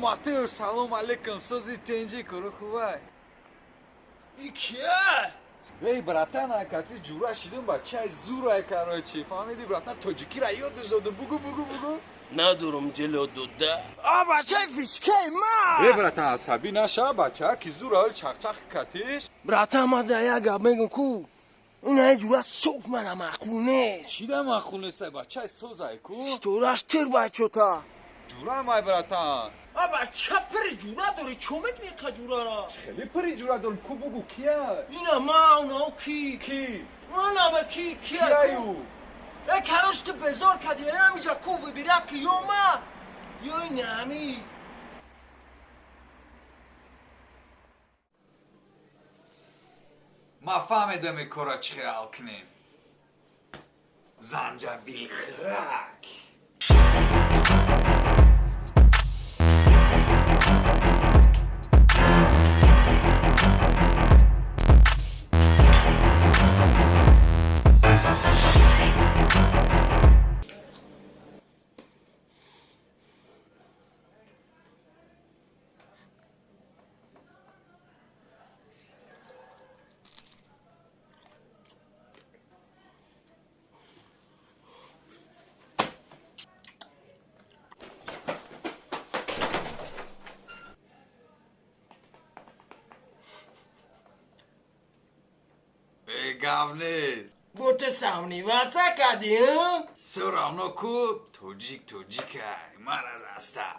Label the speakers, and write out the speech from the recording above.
Speaker 1: Матео, салом алейкум, сози тенҷи куру хувай.
Speaker 2: И кия?
Speaker 1: Эй, братан, акати ҷура шидум, бачай зурай, короче. Фаҳмиди, братан, тоҷикира ёдаш додум. Бугу, бугу, бугу.
Speaker 2: Надорум ҷило дода. А бачай фишкаи ма!
Speaker 1: Эй, братан, асабӣ наша, бача, ки зура чақчақ катиш.
Speaker 2: Братан, ма да як гап мегум ку. Ина ҷура соф мана маъқул нест.
Speaker 1: Чӣ да маъқул нест, бачай созай ку?
Speaker 2: Ситораш тир бачота.
Speaker 1: Ҷура май, братан.
Speaker 2: А бача пири ҷура дори, чо мекунӣ қа ҷурара?
Speaker 1: Хеле пири ҷура дорум, ку бугу кия?
Speaker 2: Ина ма, уна ки?
Speaker 1: Ки?
Speaker 2: Мана ки кия?
Speaker 1: Кияю?
Speaker 2: Э, короче, ту безор кади, ҳамиҷа ку выбирать ки ё ма, ё инами.
Speaker 1: Ма фаҳмедам ин корро чӣ хел ҳал кунем. Занҷабилхӯрак. Э, гап нест.
Speaker 2: Бо ту сомневаться кадӣ, а?
Speaker 1: Всё равно ку тоҷик тоҷикай, мара даста.